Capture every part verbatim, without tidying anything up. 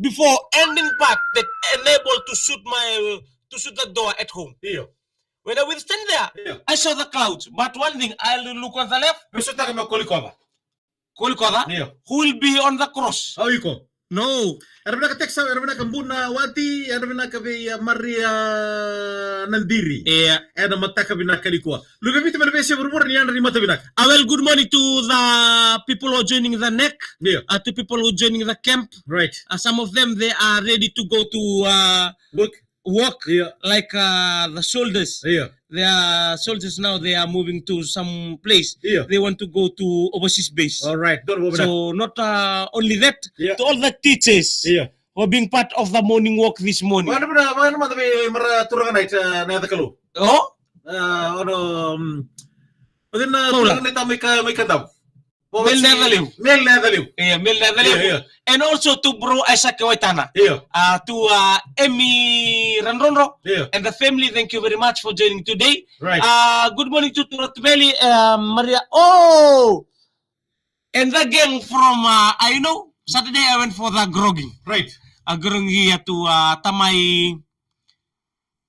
before ending part that enable to shoot my, uh, to shoot the door at home. Io. When I will stand there, io, I saw the clouds. But one thing, I look on the left. Vei sotaka me Kolikova. Kolikova? Io. Who will be on the cross? Au iko. No. Era vinaka Tex, era vinaka Buna Wati, era vinaka vei, uh, Maria Nandiri. Io. Ena mataka vinaka nikua. Luve Viti mai na veiyasai vuravura, ni yadra ni mata vinaka. Ah, well, good morning to the people who are joining the neck. Io. Uh, to people who are joining the camp. Right. Uh, some of them, they are ready to go to, uh, work. Work. Io. Like, uh, the soldiers. Io. They are soldiers now, they are moving to some place. Io. They want to go to overseas base. All right. Don't worry. So, not, uh, only that, io, to all the teachers, io, who are being part of the morning walk this morning. Vagana mada, vagana mada vei Mara Turaga Knight, uh, na yaca Kalou. Oh? Uh, ono, um, o cei na Paula. Turaga Knight mai Ka-, mai Kadavu? Mel na yaca levu. Mel na yaca levu. Io, Mel na yaca levu. Io, io. And also to bro Isaac Waitana. Io. Uh, to, uh, Emmy Randrondo. Io. And the family, thank you very much for joining today. Right. Uh, good morning to, to Rotmeli, uh, Maria. Oh! And the gang from, uh, I know, Saturday I went for the grogging. Right. Uh, grogging here to, uh, Tamai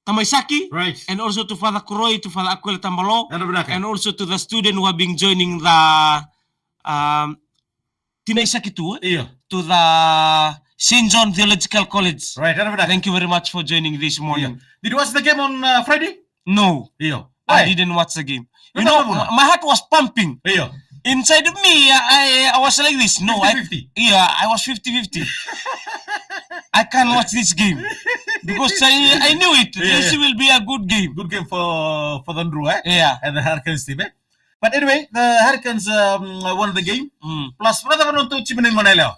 Tamaisaki, right, and also to Father Kuroi, to Father Aquila Tambalo, and also to the student who have been joining the, um, Tinaisaki too, eh? Io. To the Saint John Theological College. Right, and thank you very much for joining this morning. Io. Did you watch the game on, uh, Friday? No. Io. I didn't watch the game. You know, my, my heart was pumping. Io. Inside of me, I, I was like this. No, I, fifty fifty. Yeah, I was fifty fifty. I can't watch this game because I, I knew it. Io, this will be a good game. Good game for, for the Ndru, eh? Yeah. And the Hurricanes team, eh? But anyway, the Hurricanes, um, won the game. Mm. Plus, brother, Vanonto Chiminengo Naileo.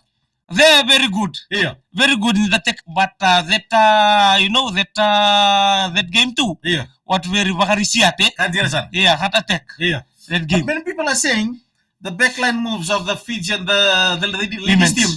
They are very good. Io. Very good in the attack, but, uh, that, uh, you know, that, uh, that game too. Io. What very vakarisiate. Ka dina sara. Yeah, heart attack. Io. That game. But many people are saying The backline moves of the Fijian, the, the, the ladies team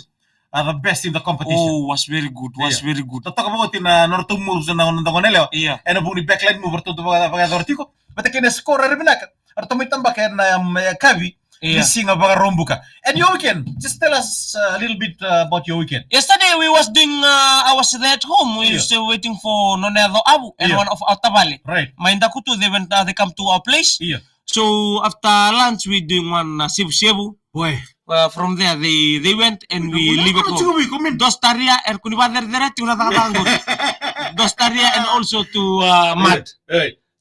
are the best in the competition. Oh, was very good, was very good. Totoka vakaoti na nodratou moves na noda gone yalewa. Ena vuku ni backline move ratou vakayacora tiko. Vata kei na score era vinaka. Ratou mai tabaka ena yakavi ni siga Vakaraubuka. And your weekend, just tell us a little bit about your weekend. Yesterday we was doing, uh, I was there at home. We was waiting for Nona Yaco Avu and one of our tavale. Right. Mai Dakutu, they went, uh, they come to our place. So after lunch we doing one, uh, sevusevu. Why? Uh, from there they, they went and we leave it home. Dostaria, era kua ni vacerecerei tiko na cakacaka qori. Dostaria and also to, uh, Mad.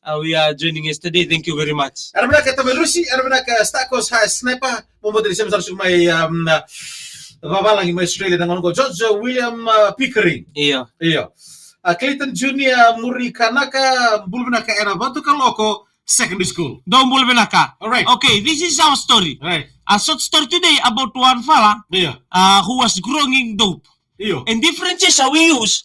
Uh, we are joining yesterday. Thank you very much. Era vinaka Tama Rusi, era vinaka Stakos, High Sniper. Mo bota ni sema sara suku mai, um, vavalagi mai Australia na gauna qo. George William, uh, Pickering. Io. Io. Uh, Clayton Junior Murikanaka, bula vinaka ena Vatukaloko Secondary School. Dou bula vinaka. All right. Okay, this is our story. Right. A short story today about one fella, uh, who was growing dope. Io. And differences how we use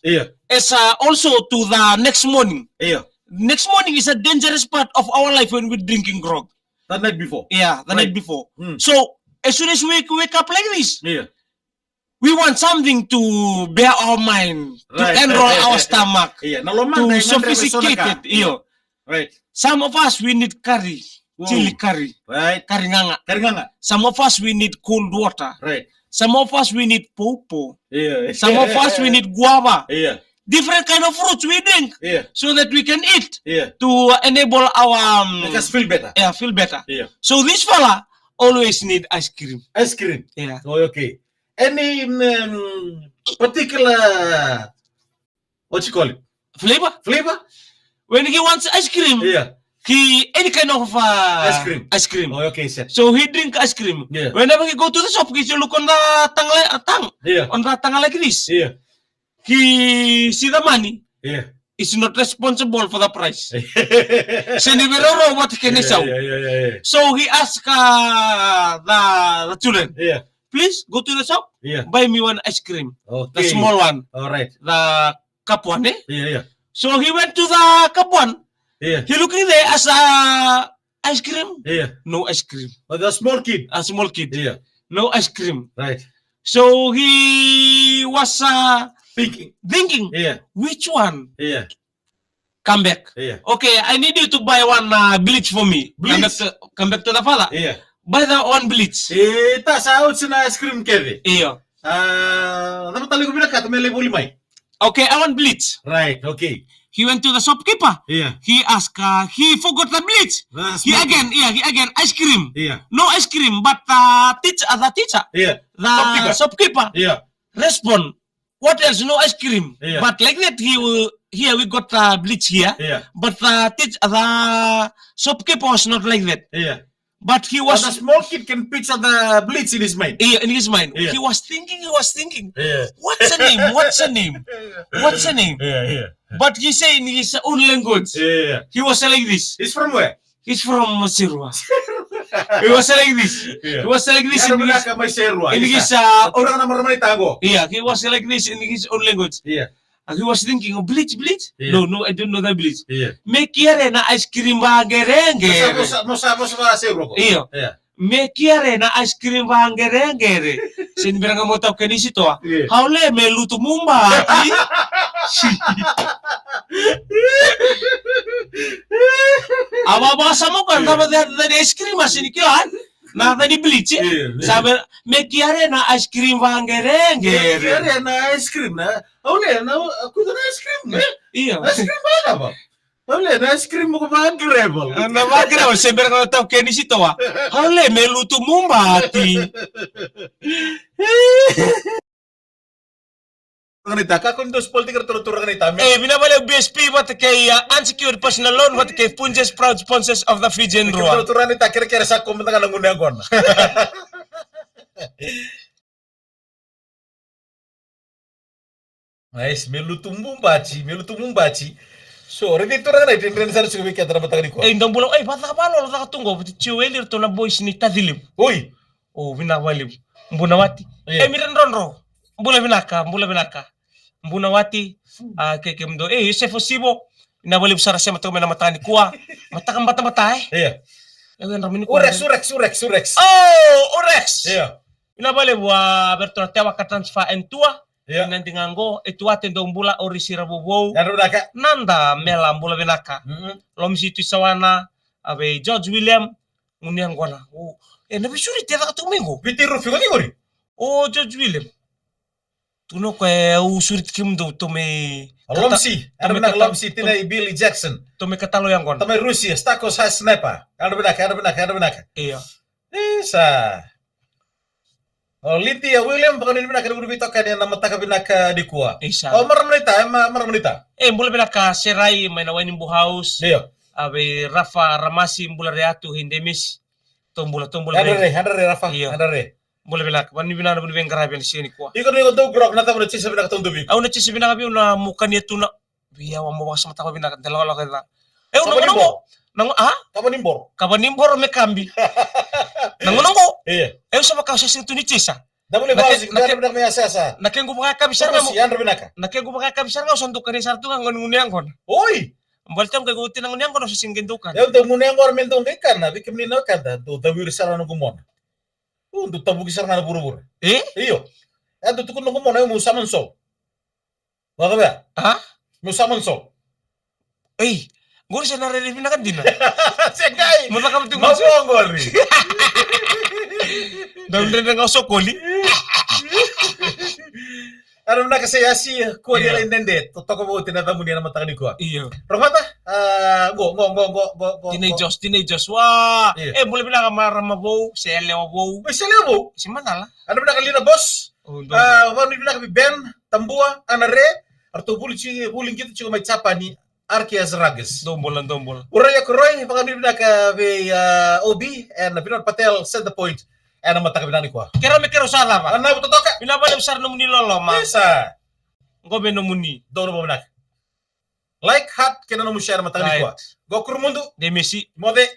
as, uh, also to the next morning. Io. Next morning is a dangerous part of our life when we're drinking grog. The night before. Yeah, the night before. So as soon as we wake, wake up like this, we want something to bear our mind, to enroll our stomach, to sophisticate it. Io. Right. Some of us, we need curry, chili curry. Right. Curry gaga. Curry gaga. Some of us, we need cold water. Right. Some of us, we need popo. Yeah. Some of us, we need guava. Yeah. Different kind of fruits we drink so that we can eat to enable our, um, make us feel better. Yeah, feel better. Yeah. So this fella always need ice cream. Ice cream. Yeah. Oh, okay. Any, um, particular, what you call it? Flavor? Flavor? When he wants ice cream, he, any kind of, uh, ice cream. Ice cream. Oh, okay, sir. So he drink ice cream. Yeah. Whenever he go to the shop, he look on the tang, uh, tang. Yeah. On the tang like this. Yeah. He see the money. Yeah. Is not responsible for the price. Sega ni via rau vata kei na isau. Yeah, yeah, yeah, yeah. So he ask, uh, the, the children. Yeah. Please go to the shop, buy me one ice cream. Okay. The small one. All right. The cup one, eh? Yeah, yeah. So he went to the cup one. Yeah. He looking there as a ice cream. Yeah. No ice cream. Oh, the small kid. A small kid. Yeah. No ice cream. Right. So he was, uh, thinking. Thinking. Yeah. Which one? Yeah. Come back. Yeah. Okay, I need you to buy one, uh, bleach for me. Bleach? Come back to, come back to the father. Yeah. Buy the one bleach. E, ta sa out na ice cream kece. Io. Ah, cava tale ko vinakata me lai voli mai? Okay, I want bleach. Right, okay. He went to the shopkeeper. Yeah. He asked, uh, he forgot the bleach. He again, yeah, he again, ice cream. Yeah. No ice cream, but the teacher, uh, the teacher, yeah, the shopkeeper, shopkeeper, yeah, respond. What else? No ice cream. Yeah. But like that, he will, here we got, uh, bleach here. Yeah. But the teach-, the shopkeeper was not like that. Yeah. But he was, but the small kid can picture the bleach in his mind. Yeah, in his mind. Yeah. He was thinking, he was thinking. Yeah. What's a name? What's a name? What's a name? Yeah, yeah. But he say in his own language. Yeah, yeah. He was like this. He's from where? He's from Serua. He was like this. Yeah. He was like this in his, in his, uh, own, yeah, he was like this in his own language. Yeah. And he was thinking, "Oh, bleach, bleach?" Yeah. "No, no, I don't know that bleach." Yeah. "Me kia re na ice cream vaqereqere." Mo sa, mo sa, mo sa, mo sa vaqereqere. Io. Yeah. "Me kia re na ice cream vaqereqere." Sega ni bera ga mo taukena i sitoa. Yeah. "Au le me lutu mubati." A vavasama ka na cava na ice cream, a sega ni kila na cava ni bleach. Io. Sa me, "Me kia re na ice cream vaqereqere." "Me kia re na ice cream na, au le na, kuca na ice cream, e?" Io. "Ice cream vaqava?" "Au le na ice cream ko vaqereqere." Na vaqereqere, se bera ga taukena i sitoa. "Au le me lutu mubati." Turaga naita, kakua ni dou spoil tiko na turaga naita. E, vinaka vakalevu B S P vata kei, a, unsecured personal loan vata kei Punjas, proud sponsors of the Fijian Drua. Turaga naita, kerekere sa ko mada ga na gunu yaqona. Nice, me lutu mubati, me lutu mubati. So, raici turaga naita, dredre sara tiko vei keda na mataka nikua. E, dou bula, e, vacava lo, caka tu qo, vata tiko e ratou na boys ni Tacilevu. Oi. O, vinaka vakalevu. Bunawati. Io. Emira Drodro. Bula vinaka, bula vinaka. Bunawati. A, kei kemudou. E, Iosefo Sivo. Vinaka vakalevu sara sema toka mai na mataka nikua. Mataka batabata, e? Io. Lewe dra mani O Rex, o Rex, o Rex, o Rex. Oh, o Rex. Io. Ina vale vua Berto na tewa ka transfer en tua. Io. Ina diga qo, e tua te dou bula o Risi ra vovou. Yadra vinaka. Nada, Mela bula vinaka. Mm-mm. Lomsi tu sawana, a vei George William, gunu yaqona. O, e na veisuri te caka tu mai qo. Viti rufi, ko ni qori? O George William. Tu na ko e au suriti kemudou, tou mai kata-, Lomsi, tou mai kata-, Lomsi, tou tina mai, i Billy Jackson. Tou mai katalo yaqona. Tou mai Rusia, Stakos High Sniper. Yadra vinaka, yadra vinaka, yadra vinaka. Io. Isa. O Lydia William, vakanuinui vinaka ni vakanuinui toka ni na mataka vinaka nikua. Isa. O marama naita, e ma-, marama naita. E, bula vinaka Serai, mai na Wainibu House. Io. A vei Rafa Ramasi, bula re atu, hei Demisi. Tou bula, tou bula. Yadra re, yadra re, Rafa, io. Yadra re. Bula vinaka, vakanuinui vinaka, vakanuinui veiqaravi ena siga nikua. Iko ni ko dou grog, na cava na chase vinaka tou dou vei? Au na chase vinaka vei au na mukania tuna. Vei au mo vakasamataka vinaka, de lakolako e ca. Eu na gonagona. Kava ni boro. Na go-, a? Kava ni boro. Kava ni boro me kabi. Na gonagona. Io. Eu sa vaka au sa sega tu ni chase. Na vale na ke-, vasi, na ke-, na ke-, na me yasayasa. Na kequ vakayakavi sara ga mo-, yadra vinaka. Na kequ vakayakavi sara ga au sa dukani sara tu ga gunu yaqona. Oi! Baleta au qai oti na gunu yaqona au sa sega ni dukani. Eu dau gunu yaqona me dau qai kana, vei kemuni na wekada, dau cawiri sara na noqu mona. U, dau tavuki sara ga na vuravura. E? Io. E dau tukuna noqu mona, eu meu summon soul. Vakavea? A? Meu summon soul. Ei, qori sa na rairai vinaka dina. Segai. Mo caka vata qori. Dau dredre ga o sokoli. Yadra vinaka Seyasi, kua ni lai dede. Totoka vou tina yacamuni ena mataka nikua. Io. Rogoca? A, qo, qo, qo. Tinai Jos, tinai Jos. Wa. Io. E, bula vinaka marama vou, se yalewa vou. Oi, se yalewa vou. Se macala. Yadra vinaka Lina Boss. O, dou bula. A, vakanuinui vinaka vei Ben Tabua, Ana Re, eratou vuli tiko, vuli qito tiko mai Japani, Arkias Ragas. Dou bula, dou bula. Ura Yakoroi, vakanuinui vinaka vei, a, Obi, ena Vinod Patel, Center Point, ena mataka vinaka nikua. Keirau me keirau sa cava? A, na vu totoka. Vinaka vakalevu sara nomuni loloma. Isa. Qo me nomuni. Dou na bula vinaka. Like, heart, kei na nomu share mataka nikua. Right. Qo Kurumudu. Demisi. Moce.